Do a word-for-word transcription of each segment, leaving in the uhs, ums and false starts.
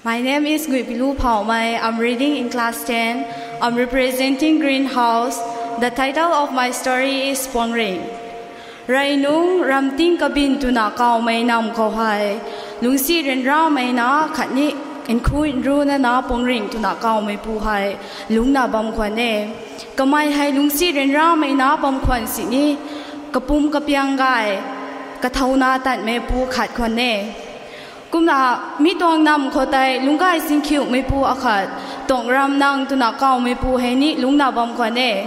My name is Nguipilu Phaomei. I'm reading in class ten. I'm representing Greenhouse. The title of my story is Puangring. Rey nung ramting kabin twna kawmei nam khou hei, lungcsi ryanramei na khatni nkhu nruna na Puangring twna kawmeipu hei lungcna bam khwan e. Kamei hei lungcsi ryanramei na bam khwan sini kapum kapiang gay, kathouna tanmeipu khat khwan e. Kumna mi tuang nam khou tei lungcgay singkhiumeipu akhat Tuangramnang twna kawmeipu hei ni lungcna bam khwan e.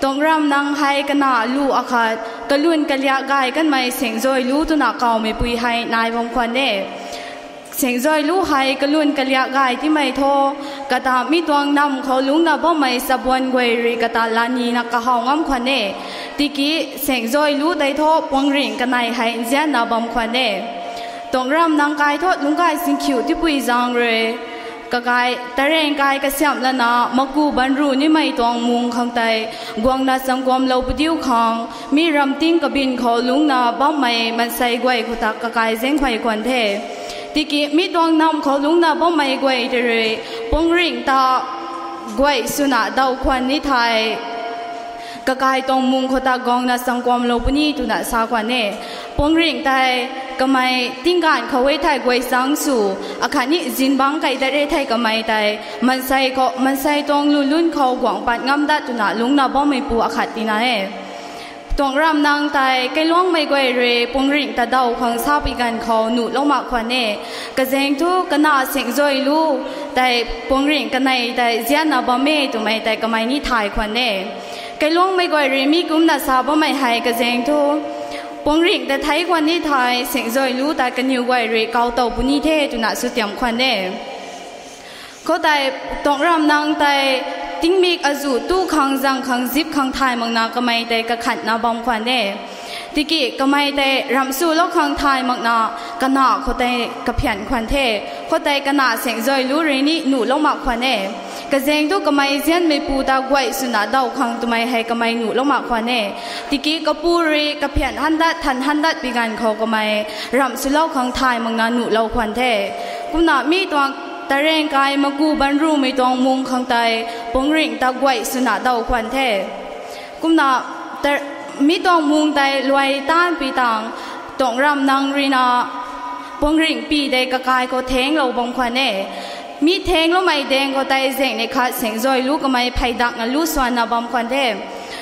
Tuangramnang hei kana lu akhat kalun kaliak gay kanmei Sengzoilu twna kawmeipui hei nai bam khwan e. Sengzoilu hei kalun kaliak gay timei thu, kata mi tuang nam khou lungcna bammei chabuan guay rui kata lanina kahaw ngam khwan e. Tiki Sengzoilu tei thu Puangring kanei hei nzianna bam khwan e. Tuangramnang kai thu lungcgay singkhiu tipui zaeng rui kakai tareng kai kasiamh lana maku banru nimei tuang mung khang tei guangna changkuamlou padiu khang mi ramting kabin khou lungcna bammei mansei guay khou ta kakai zaenghuay khwan the. Tiki mi tuang nam khou lungcna bammei guay tei rui Puangring ta guay swna daw khwan ni thei kakai tuang mung khou ta guangna changkuamlou puni twna sa khwan e. Puangring tei kamei tingganv khou e thei guay chang sw, akhat ni zingbangc kei dat re thei kamei tei mansei khou, mansei tuang lulun khou guang pat ngam dat twna lungcna bammeipu akhat tina e. Tuangramnang tei kailuangmei guay rui Puangring ta daw khang sapui ganv khou nuhlou mak khwan e. Kazaeng thu kana Sengzoilu tei Puangring kanei tei nzianna bam e twmei tei kamei ni thay khwan e. Kailuangmei guay rui mi kumna sa bammei hei kazaeng thu Puangring ta thei khwan ni thei Sengzoilu ta kaniw guay rui kawtow puni the twna sutiam khwan e. Khoutei Tuangramnang tei tingmik azuh tu khang zang khang zip khang thay makna kamei tei kakhatna bam khwan e. Tiki kamei tei ramh swlou khang thay makna kana khou tei kaphian khwan the. Khoutei kana Sengzoilu rui ni nuhlou mak khwan e. Kazaeng thu kamei nzianmeipu ta guay swna daw khang twmei hei kamei nuhlou mak khwan e. Tiki kapu rui kaphian handat than handat pi ganv khou kamei ramh swlou khang thay makna nuhlou khwan the. Kumna mi tuang tareng kai maku banrumei tuang mung khang tei Puangring ta guay swna daw khwan the. Kumna mi tuang mung tei luai tanpui tang Tuangramnang ruina Puangringpi tei kakai khou thenglou bam khwan e. Mi thengloumei daeng khou tei zaeng ni khat Sengzoilu kamei phey dakna lu swanna bam khwan the.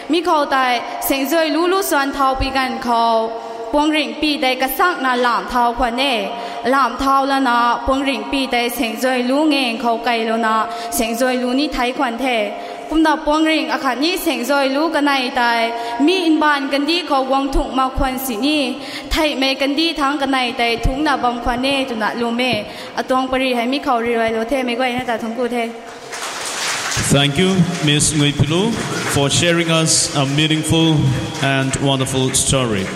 Mi khou tei Sengzoilu lu swan thaupui ganv khou Puangringpi tei kasakna lamh thau khwan e. Lamh thau lana Puangringpi tei Sengzoilu ngeng khou keilouna Sengzoilu ni thei khwan the. Kumna Puangring akhat ni Sengzoilu kanei tei mi mbaanv kandih khou guang thungh mak khwan sini theihmei kandih thangc kanei tei thungcna bam khwan e twna lwm e. Atuang pary hei mi khou riruailou the, meic guayna ta thuanc ku the. Thank you, Miss Nguipilu, for sharing us a meaningful and wonderful story.